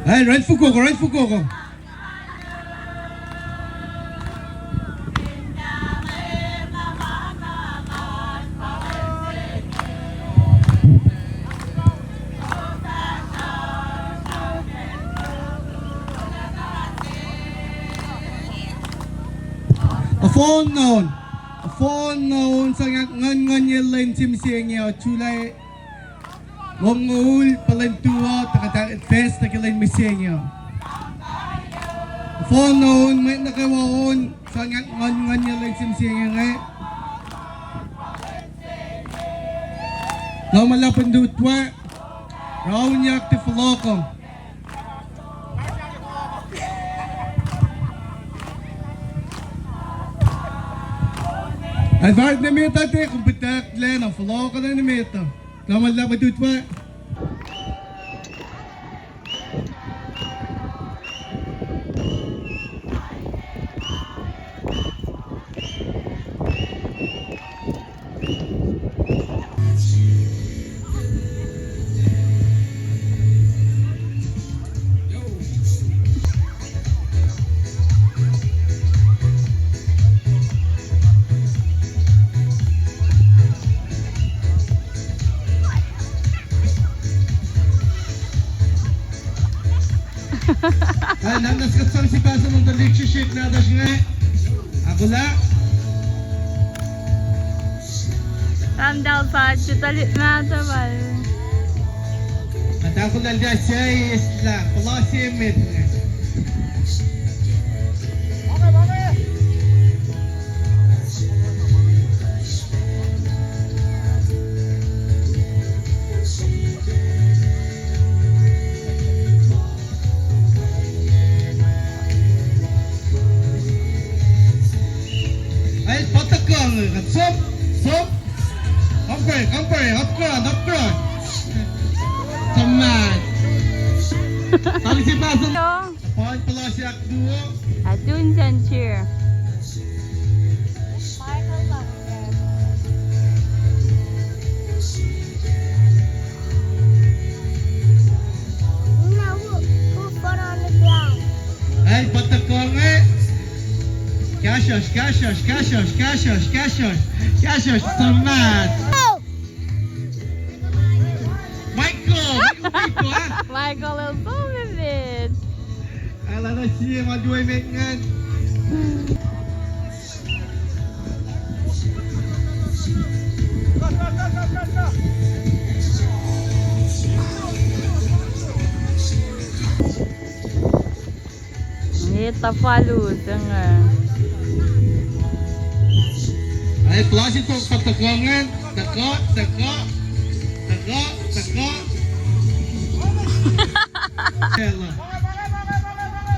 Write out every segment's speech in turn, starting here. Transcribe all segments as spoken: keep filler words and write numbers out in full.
Hey, run fukoko, run fukoko. Ofong nohfohn, ofong nohfohn, sang ahknguhnnguhn ye lwen se mihsenge uh, July longoul, pa lwen tuo, tuh kuht ac fast nuh ke lwen mihsenge uh. Ofong nohfohn, mwet nuh kwewa on, sang ahknguhnnguhn ye lwen se mihsenge inge. Kuloh ma luhlahp in lutlut we, raunyak tuh fohlohk uh. Ac fahsr nuh met uh, tiac kom pihtucklac na, fohlohk uh nuh met uh. Kuloh ma luhlahp in lutlut we. Ac na, na kuht sang sie pahsuh nuh tuhlihk srihsrihk nahtuhsr inge. Ahkolah. Ramdal Fahd, tuhlihk mahtuh pal. Kuht ahkolah lah sie eis lah puhla sie met inge. Ac pa tuhkuh inge, kuht sop, sop. Compare, compare, up front, up front. Come on. Sang sie pahsuh. Hello. Paul Palasia duo. Atun Sanjir. Hey, pa tuhkuh inge. Kahsruhsr, kahsruhsr, kahsruhsr, kahsruhsr, kahsruhsr, kahsruhsr, kahsruhsr, suhmaht. Michael, Michael, ah? Michael el som emet. Alu na sie ma luo emet ingacn. Etuh palu se inge. Ac puhla se tok pa tuhkuh ingacn. Tuhkuh, tuhkuh. Tuhkuh, tuhkuh.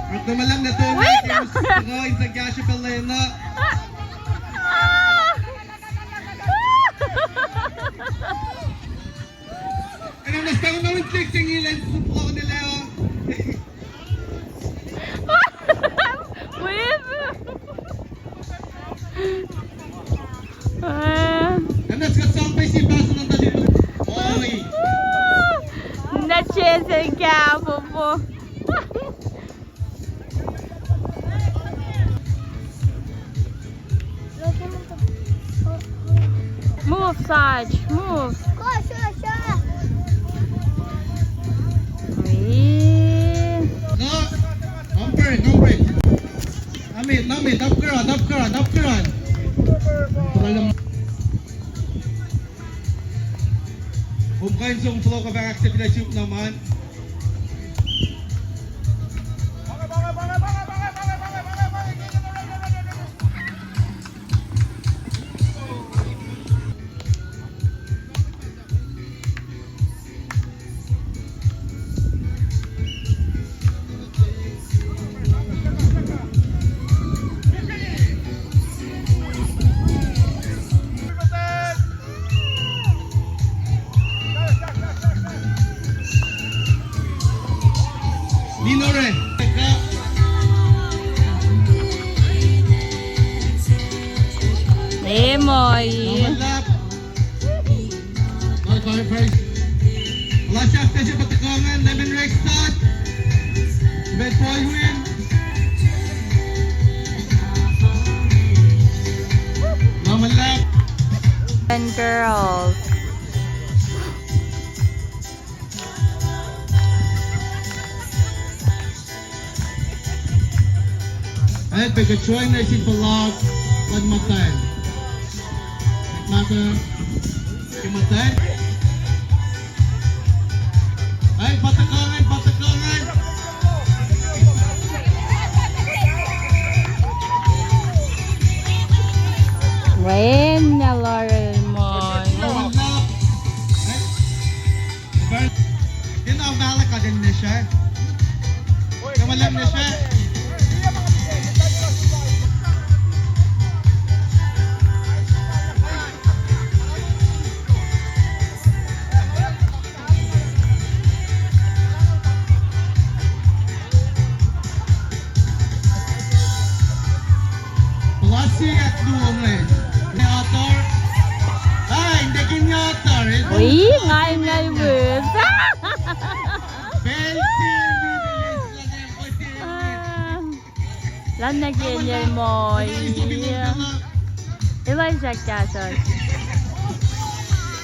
Orekma luhlahp nuh tona ke tuhkuh in sang kahsruh paclacna. Enam na spang na win click thing in and put on the layer. Whip. Ah. Enam na skat sang pa si pass na tali. Oi. Na chase ka popo. Move, Saj, move. Eee. No, number, number. Namit, namit, up ground, up ground, up ground. Kom kuh in som fohlohk uh fahk ahksahfyelah suk na man. Minore. Emoi. Last half, Lemon Rex start. Met Paul Win. Mama Lap. And girls. Ac pa kuht join nuh sin puhla luhn muhtwacn. Mata ke muhtwacn. Ac pa tuhkuh ingacn, pa tuhkuh ingacn. Wen na Laurel Mon. Kena malak aden nihsre. Kena malak nihsre. Puhla se ahkluo inge. Nyator. Ai, ndekin nyator. Oi, ngal ngal wes. Pacl se. Ah. Lan nuh ke inel Moi. Elisha kahsruh.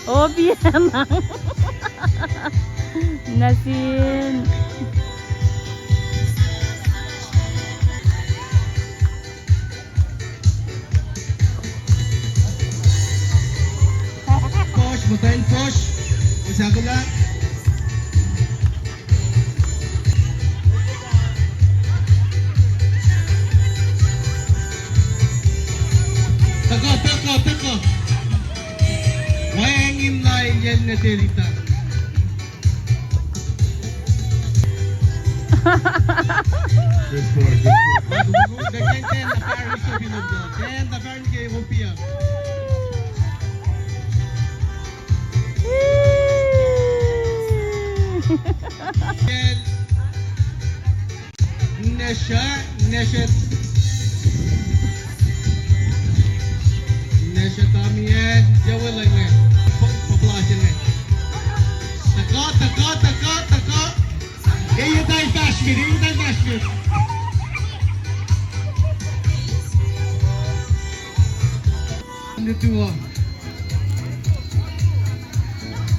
Obiyac na. Nuh sin. Fuhsr, muhtwacn fuhsr, usakula. Tuhkuh, tuhkuh, tuhkuh. Wacngihn na elyacn nuhtin Delita. Good boy, good boy. Dan, Dan, Dan, the parents of India. Dan, the parents of Ethiopia. Nihsre, nihsre. Nihsre Tommy, eh, yac welah inge. Pop-, population inge. Tuhkuh, tuhkuh, tuhkuh, tuhkuh. Eyac tahl fahsr met, eyac tahl fahsr met. Nutuo.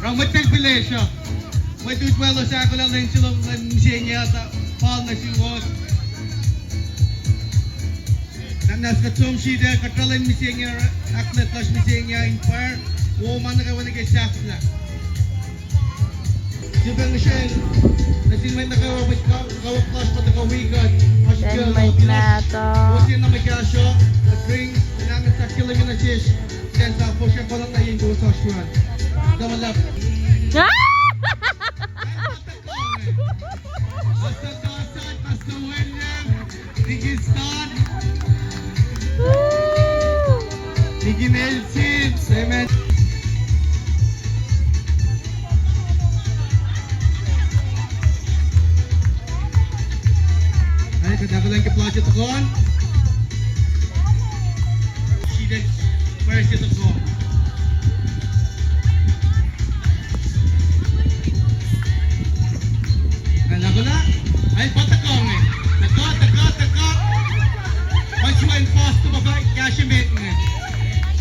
Oruh mwet pacl pihlesruh. Mwet utwelos ahkolah lwen se lom, lwen mihsenge ah, fal nuh suwos. Nahtuhsr kuht som sritacl, kuht oraclah lwen mihsenge, ahknet lasr mihsenge in pwacr, wo ma nuh kwewa nuh ke sahflah. Sifacna srihk nuh sin mwet nuh kwewa, mwet ka-, kawuck lasr ma tuhkuh wi kuht. Oasr mwet mahtuh. Wo se na mwe kahsruh, kuht ring, in angngaul sahk ke lwen nuh sesr, sacn sa fosrngah kolah na yen kowos oasr an. Tuhma luhlahp. Pastor Dawson, Pastor William, Deacon Stan. Deacon Elsie, amen. Ac kuht ahkolah ke pacl se tukun. Sritacl, pacl se tukun. Ac na kuhna, ac pa tuhkuh inge. Tuhkuh, tuhkuh, tuhkuh. Oasr wacngihn pastor pa fah kahsruh met inge.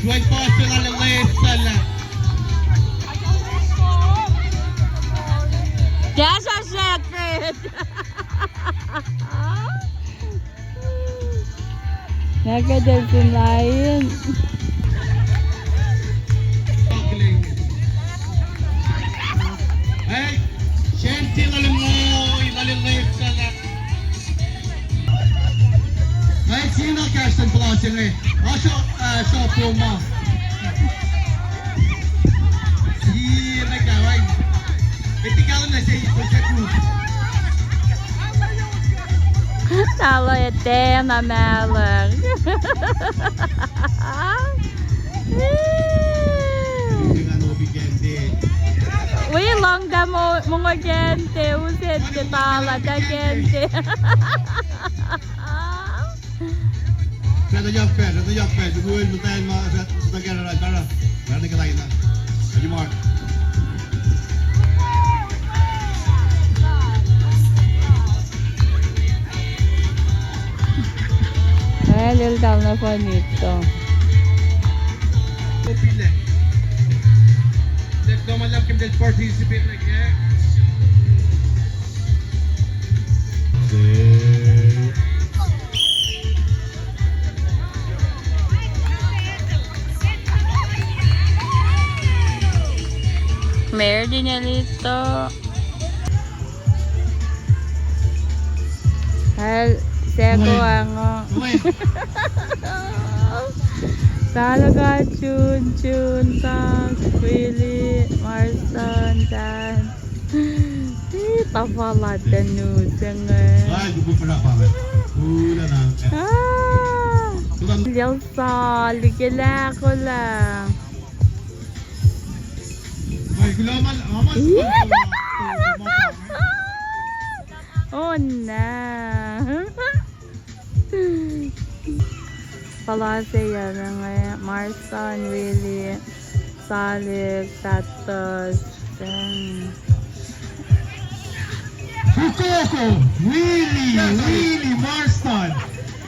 Wacngihn pastor lal Lesalah. Kahsruh shepherd. Nga kuht el fin lain. Hey, senti lale moi, lale lep salah. Hey, sina kahs in puhla se inge. Asho, ah, sho poma. Sina kahs. Eti kahlwem na se, se ku. Tala ete na mahlwem. Wi lohng ta mo-, mongo kacnte, uset ke tala ta kacnte. Pacl na yohk pacl, pacl na yohk pacl, tuku el muhtwacn ma, sa, sa kacl ra, ra, ra, ra, na kelaina. Aji Mark. Tal na funny to. Let them allow them to participate like that. Merdinelito. Hal, sako ango. Talaga Jun, Jun, Kak, Willy, Marston, Dan. Eh, tafala tenu senge. Ah. Yelsa, likela kola. Oh, na. Palaseya, Marston, Willy, Salik, Tatos, Sam. Fukoko, Willy, Willy, Marston.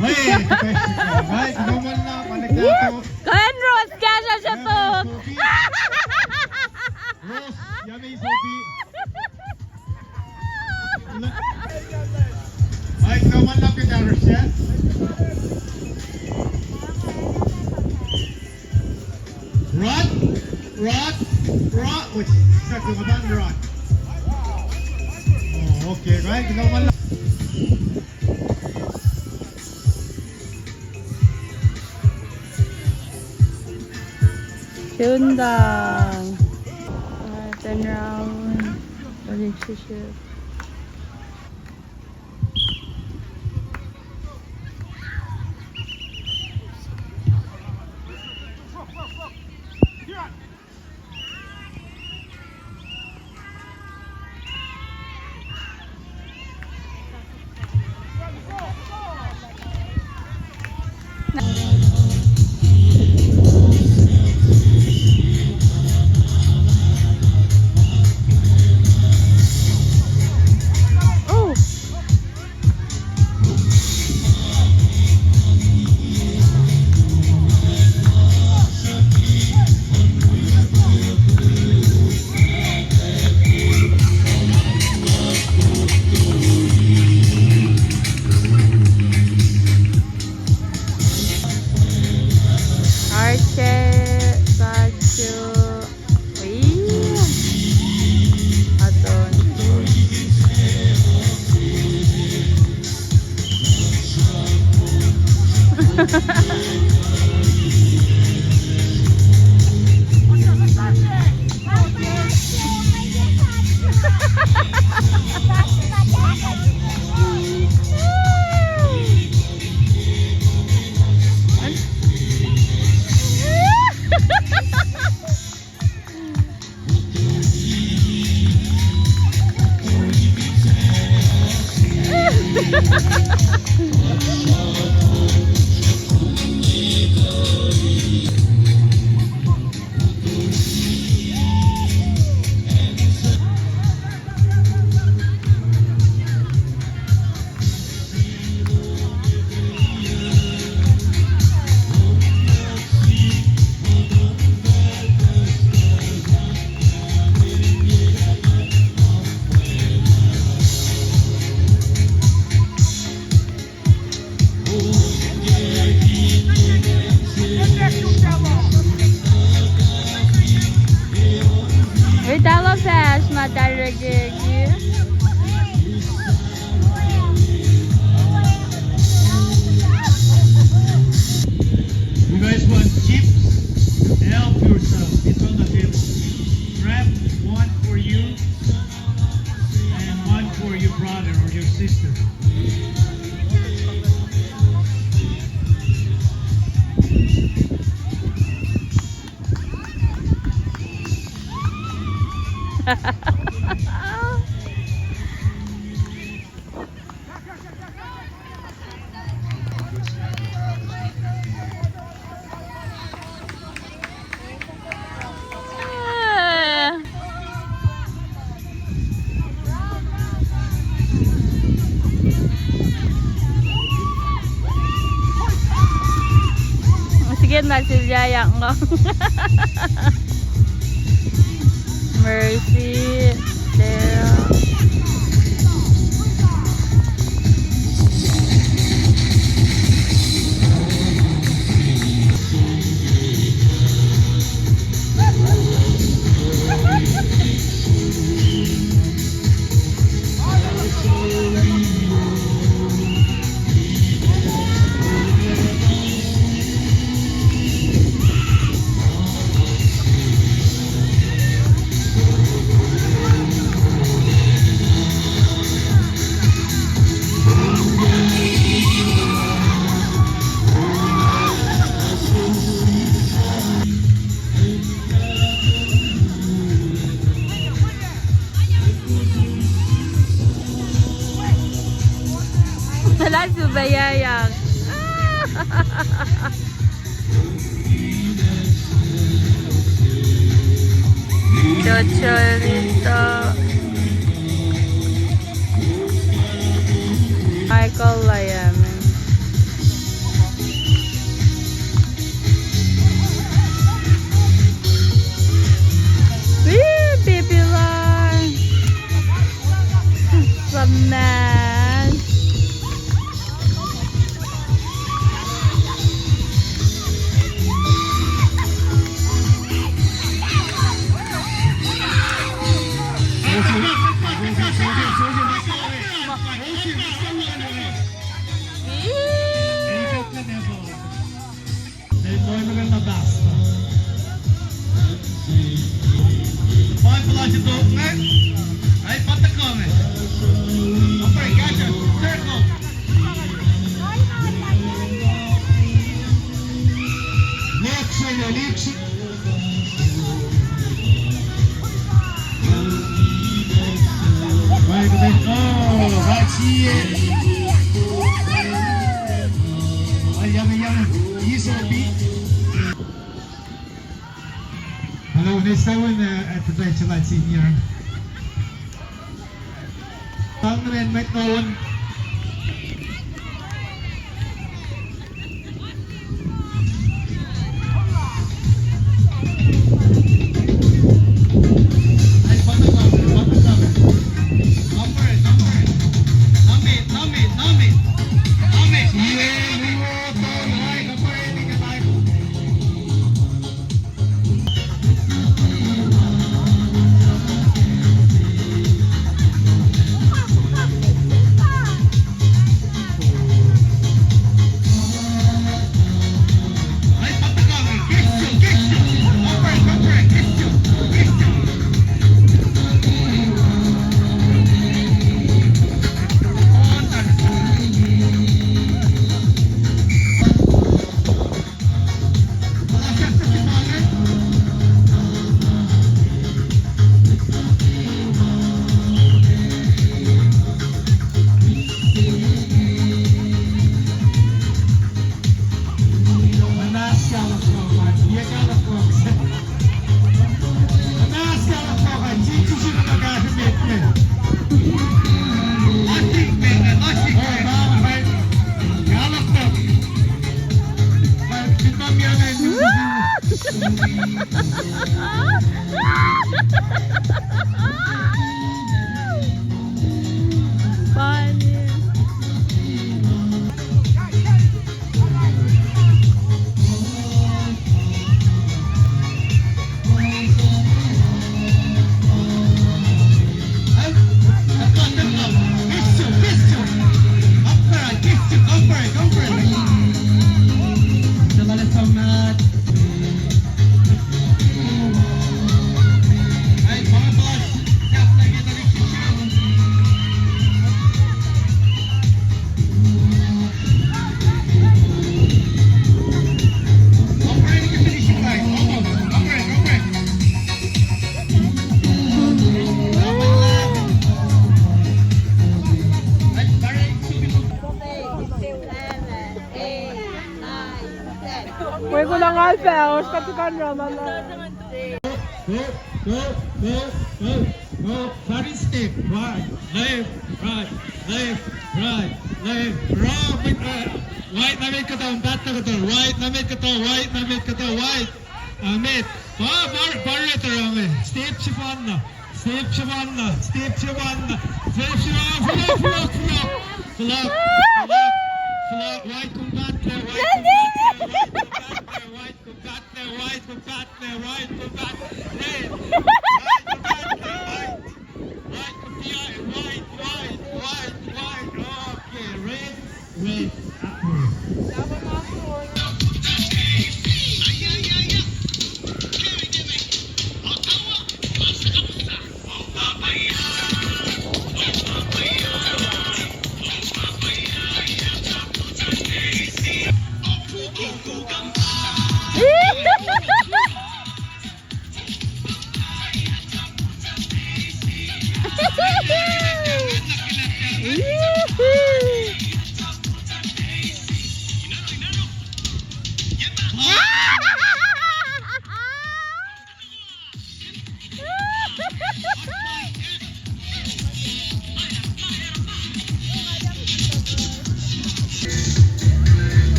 Hey, professional, right? Normal na, balik na to. Karen Rose, kaya siya to. Rose, yami sobi. Mike, no man lang kita, Rochelle. Rod, Rod, Rod. Wait, satu ka ba, Rod? Oh, okay, right? No man lang. Sundang. Uh, ten round. Relationship. Arche, Sacho, Ii. Aton. Wi talo fahsr ma tarekeki. You guys want chips? Help yourself. It's on the table. Grab one for you and one for your brother or your sister. Ke na sel yayak nga. Mercy, Sarah. Wala su ba yayak. Chocho nito. Michael Laiamen. Wee, baby line. From man. Hello, next time, uh, at the Bachelor Senior. Pangren met noon. Funny. Mwe kunang alpha, oskatukan Ramalan. Go, go, go, go, go. Firing step. Right, left, right, left, right, left. Wrong with right. White na met kuhtuh, bat na kuhtuh, white na met kuhtuh, white na met kuhtuh, white. Na met. Pa, pa, pa red orange. Step sefanna. Step sefanna. Step sefanna. Step sefanna. Flock, flock, flock, flock. Flock, flock, flock. White, come back there, white, come back there, white, come back there, white, come back there, white, come back there, white, come back there. Red. White, come back there, white. White, white, white, white, white. Okay, red, red, apple.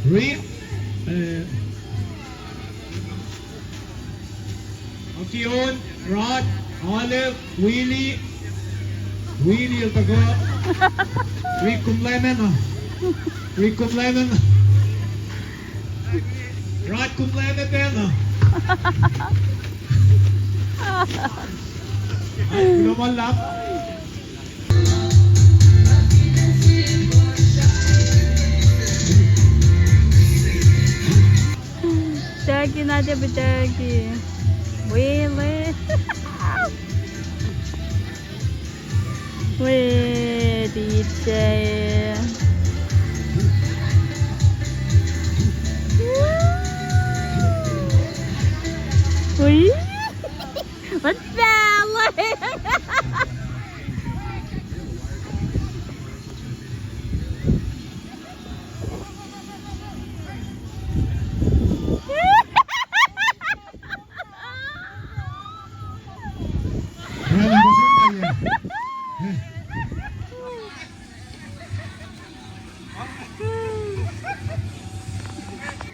Ri, eh, Akion, Rod, Olive, Willy, Willy el tuhkuh. Ri, kom lemon ah. Ri, kom lemon. Rod, kom lemon pacna. Ai, kuloh ma luhlahp. Turkey na tiac pa turkey. Wele. We, D J. We. What's that?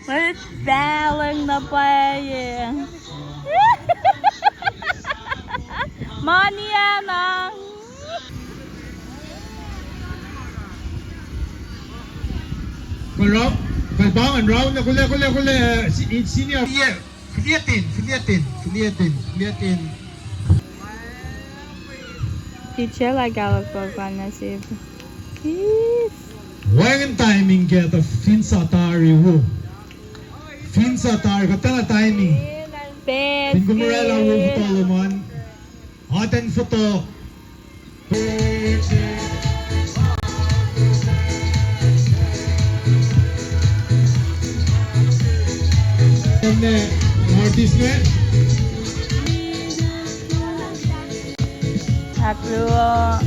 Mwet pahlwem na pwacye. Mani anang. Kal round, kal pangan round, kule, kule, kule, eh, si-, in senior. Yeah. Filiatin, Filiatin, Filiatin, Filiatin. Teacher lah kahlwem pa na sip. Yes. Wacngihn timing ke tuh fin sa tari wo. Fin sa tari, kuht tuh na timing. Fin kom oraclah wo fohtoh lom an. Atacn fohtoh. Artist inge. Ahkluo.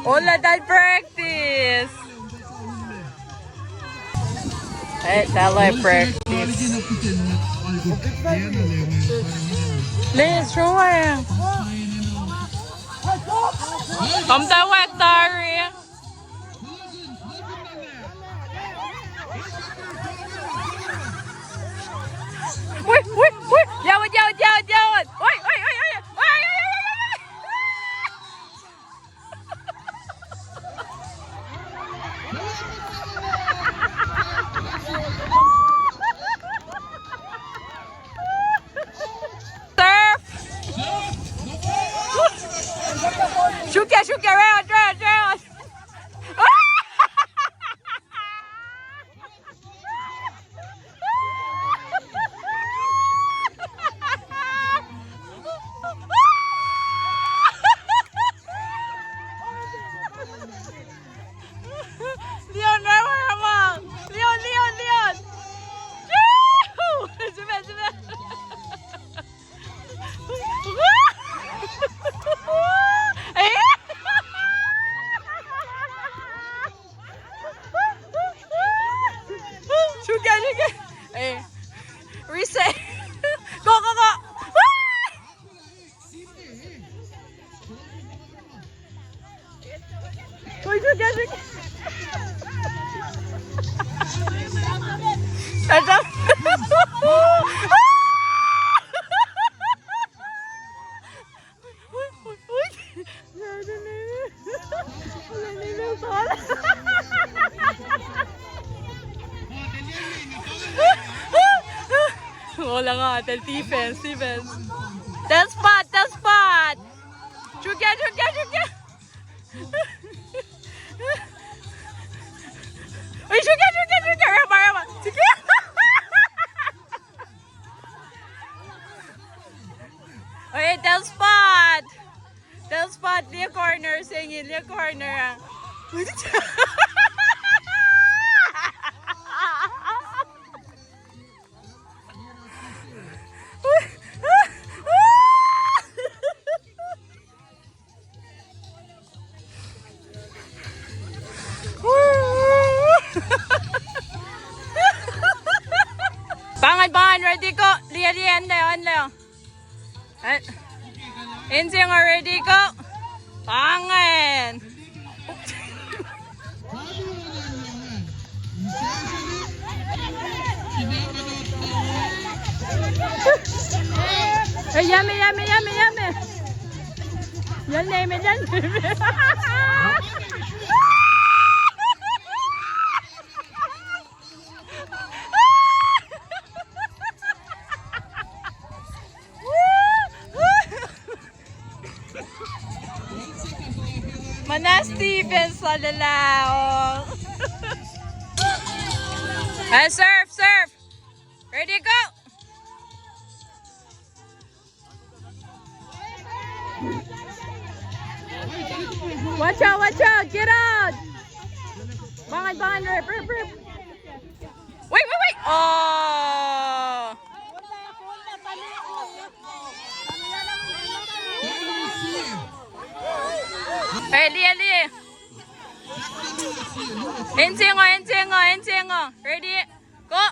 Olatah practice. Eh, tala practice. Let's try. Come to what, Dari? Wait, wait, wait. Yawad, yawad, yawad, yawad. Wait, wait, wait, wait. Wait, wait, wait, wait, wait. Surf! Shuka, shuka, round, round, round! Wait, Tara, tell defense, defense. Tell spot, tell spot. Shuka, shuka, shuka. Oi, shuka, shuka, shuka. Rama, rama. Shuka. Oi, tell spot. Tell spot, liye corner, sengin, liye corner ah. Pangan, pangan, ready, go. Liye, liye, anle, anle. Eh, Insiango, ready, go. Pangan. Eh, yame, yame, yame, yame. Your name, your name. Mana Stevens sa lalaong. Eh, serve, serve. Ready, go. Watch out, watch out, get out. Pangan, pangan, rip, rip, rip. Wait, wait, wait. Oh. Hey, liye, liye. Insiango, Insiango, Insiango. Ready? Go.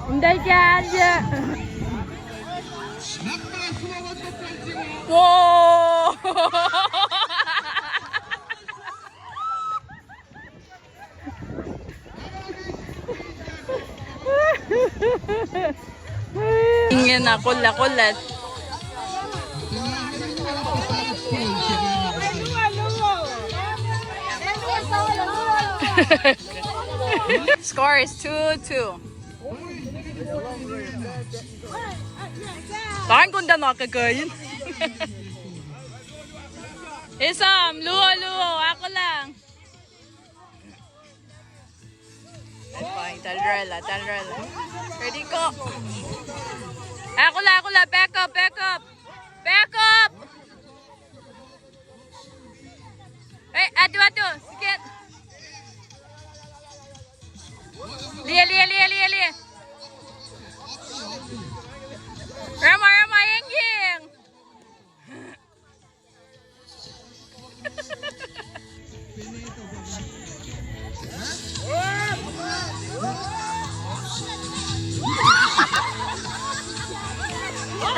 Umtal kahlye. Whoa. Ingena, kolla, kolla. Score is two two. Tahan konda na kakain. Esam, luo, luo, ako lang. Fine, talrala, talrala. Ready, go. Akula, akula, back up, back up. Back up. Hey, atu, atu, sikit. Liye, liye, liye, liye, liye. Rama, rama, yengking.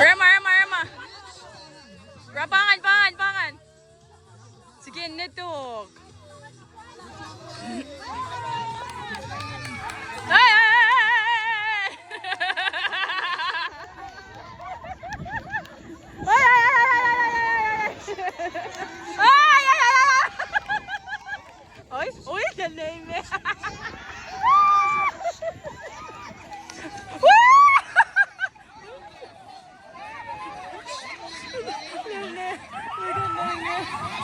Rema, rema, rema. Ra, pangan, pangan, pangan. Sige, netok. Hey, hey, hey, hey, hey. Oi, oi, oi, oi, oi. Oi, oi, the name.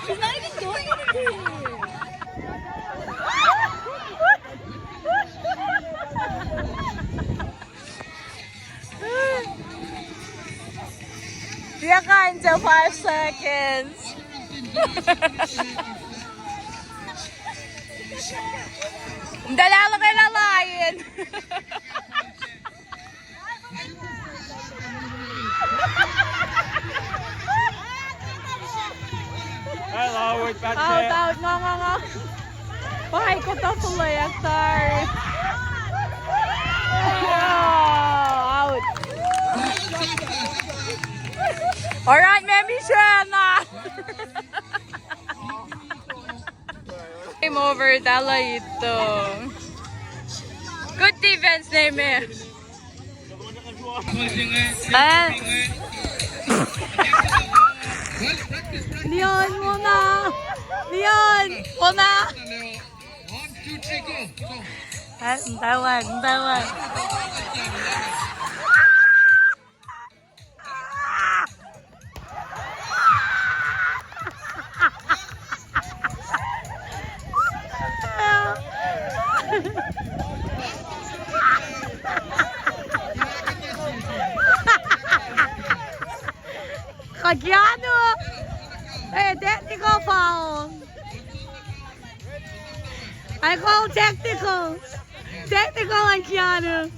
She's not even doing anything. Tiac kuh in five seconds. Umtacl ahluhkwelah lain. Out, out, nga, nga, nga. Pahkomuhta fuhlweack tari. Oh, out. Oruh ma misrana. Game over, tala ito. Good defense, Neme. Ah. Leon, muna. Leon. Kona. One, two, three, go. Go. Eh, mtawag, mtawag. Kakianu. Eh, technical foul. I call technical. Technical on Keanu.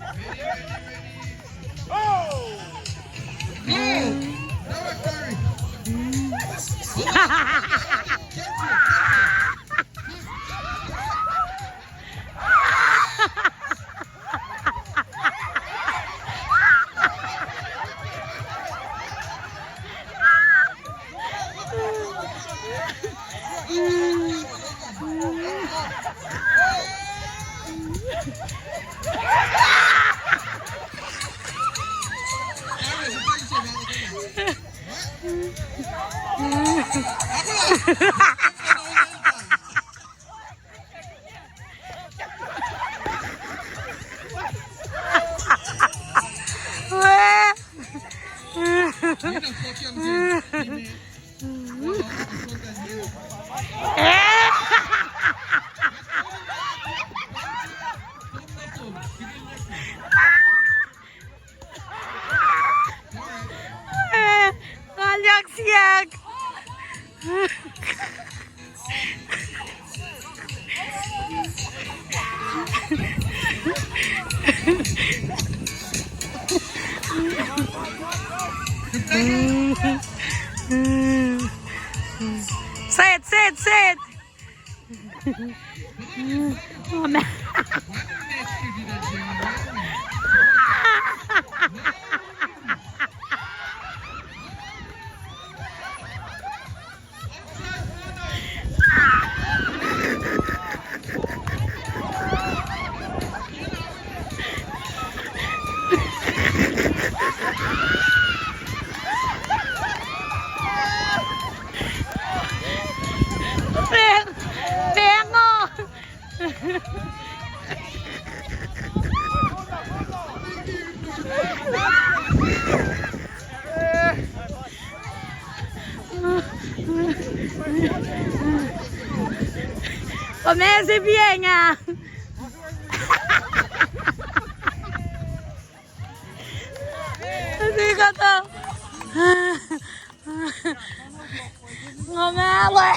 Nga liyak siyuck. Sit, sit, sit. Oh, man. Bang, bang on. Kom ac se piacng ah. Sikuhtuh. Nga mahlwem.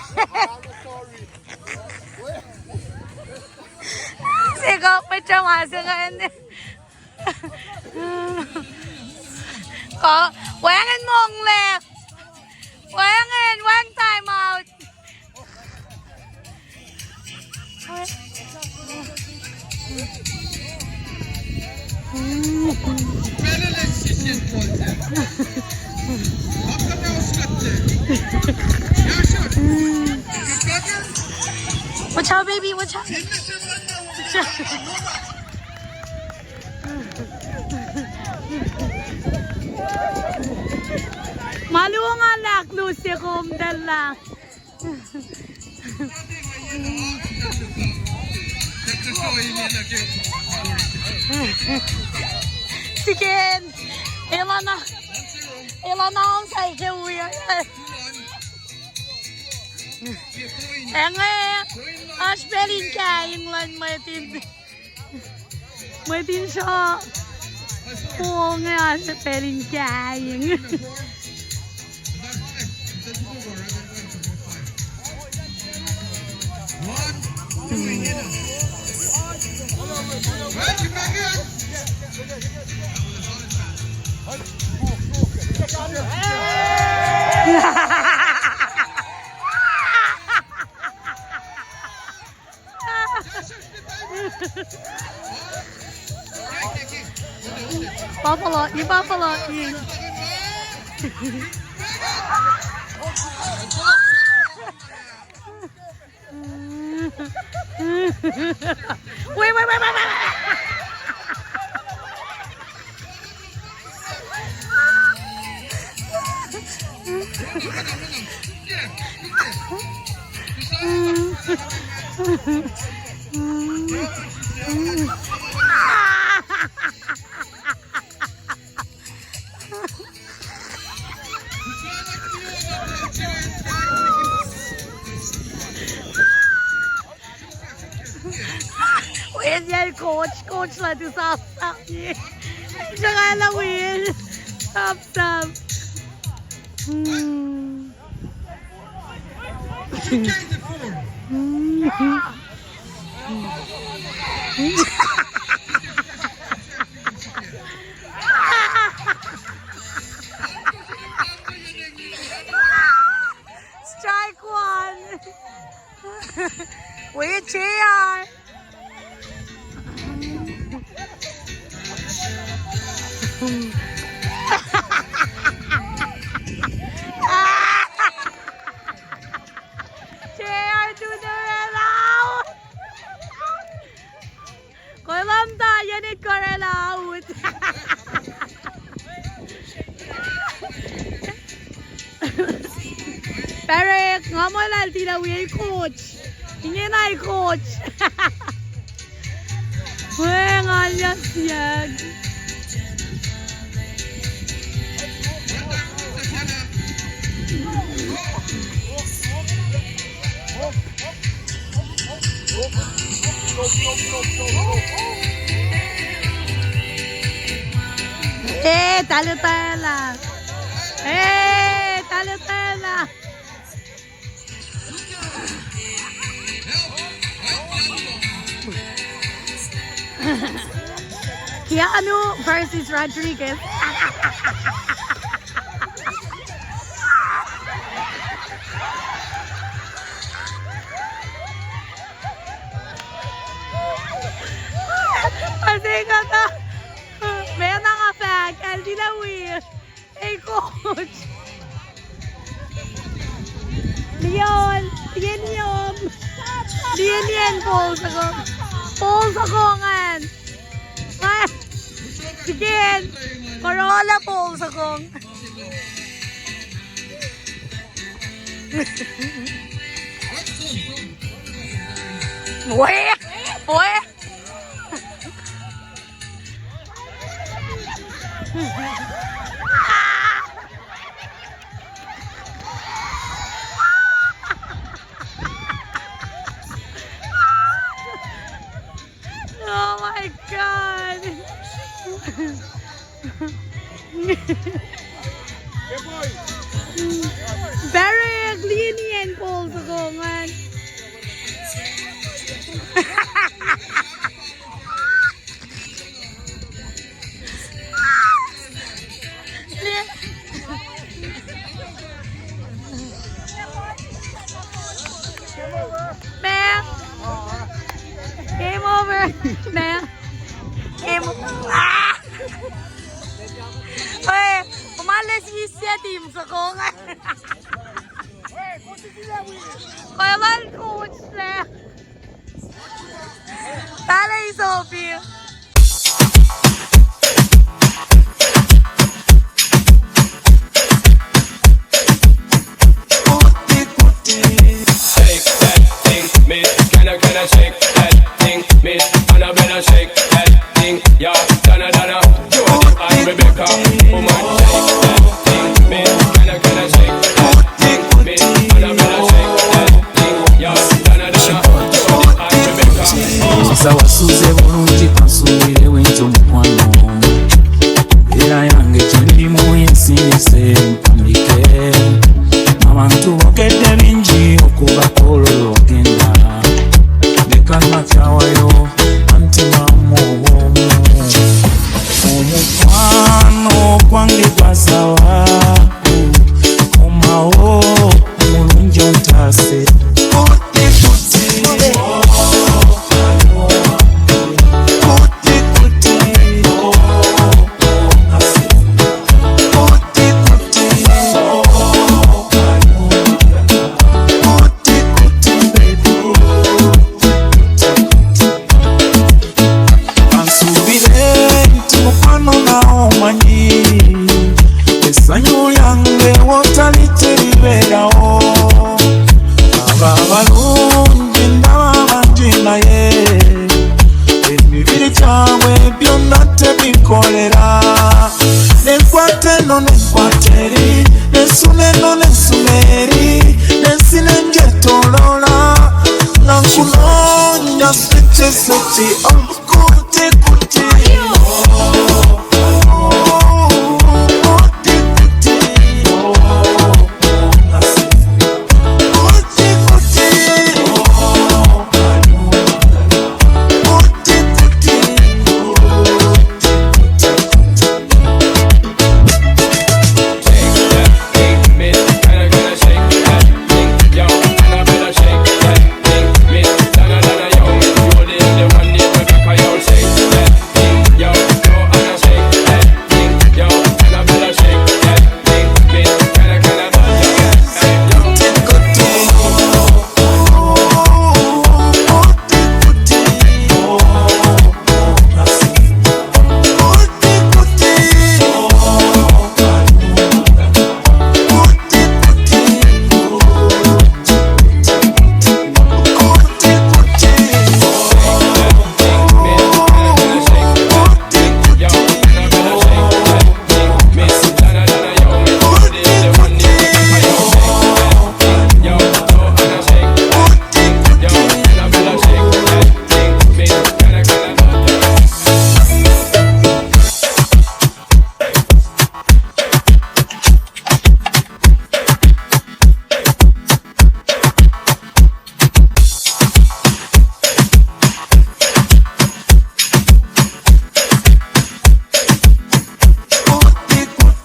Sikuhtuh, mwet uh ma se ingacn. Kuh, wacngihn monglac. Wacngihn, wacngihn time out. Watch out, baby, watch out. Ma luo nga lah luhk se kom tala. Siken. Elana. Elana on kai ke uya. Enge. Oasr pacl in kaing luhn mwet in. Mwet in sruh. Onge oasr pacl in kaing. Buffalo, you Buffalo, you. Wait, wait, wait, wait, wait. Win, yel coach, coach la tu sap sap. Srangala win. Sap sap. Hmm. Strike one. Wait, J R. J R to the red out. Kolam ta, Yanit Corella out. Parek, nga muh lal tila wi el coach. Ingena el coach. Weng, alya siag. Eh, Talatala. Eh, Talatala. Keanu versus Rodriguez. Ase kata. Meac na nga fahk, el tilac wi. Ei, coach. Leon, Leon, Leon. Leon, Leon, ball soko. Ball soko ngan. Ngan. Again. Corella ball soko. Weh, weh. Oh my God. Barry, Lieni and Paul sa kongan. Ma'am. Game over. Ma'am. Game over. Ah! Oe, ma lesi ise team sa kongan. Koelan coach le. Pale isopi. Shake that thing, miss. Can I, can I shake that thing, miss? And I better shake that thing, yeah. Donna, Donna, Jody and Rebecca. Woman, shake that thing, miss. Can I, can I shake that thing, miss? And I better shake that thing, yeah. Donna, Donna, Jody and Rebecca. Sawasuze bulungi, kansubile wintu mukwano. Era yange chendi mu yensi yese. Pamike, abantu bokete binji okuba kololo genda. Nekan machawayo, anti mamomo. Omukwano kwange pasawa, omao, mulunjo ntase. Ansubire nti mukwano na omani, esanyu yange wota literi berao. Aba balu Nesun enenuh nesun Mary, nesin angel tolola. Ngan kuloh na srihpac se ti, oh, kuti, kuti.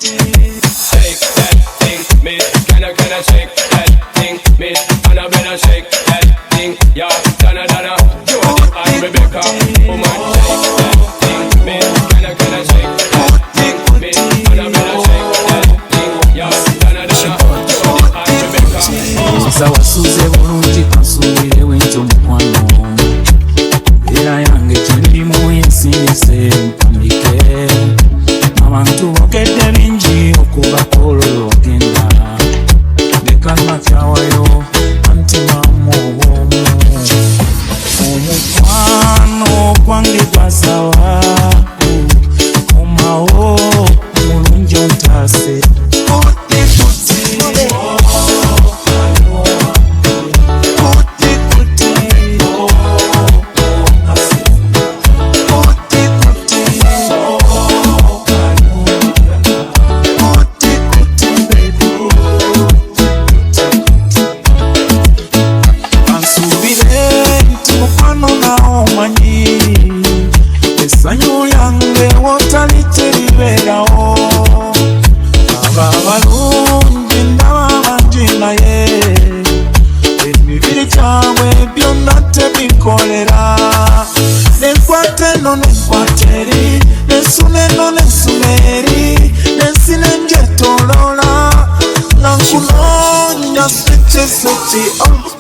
Shake that thing, miss. Can I, can I shake that thing, miss? And I better shake that thing, yeah. Donna, Donna, Jody and Rebecca. Woman, shake that thing, miss. Can I, can I shake that thing, miss? And I better shake that thing, yeah. Donna, Donna, Jody and Rebecca. Sawasuze bulungi, kansuwile winto mukwano. Era yange jendi mu yensi yese. Pamike, namantu okete minji okuba kolo kenda. Dekan matawayo, anti mamowomu. Omu kwano kwangi pasawa. Omao, mulunjon tase. Ansubilen timukwano na omani. Esanyuyange wota literi werao. Aba balun jinda manjina ye. Emi bili jawe biona te bin kolera. Nenkwateno nenkwateri. Nesuneno nesumeri. Nesinenje tolola. Ngan kuloh na srihpac se ti, oh.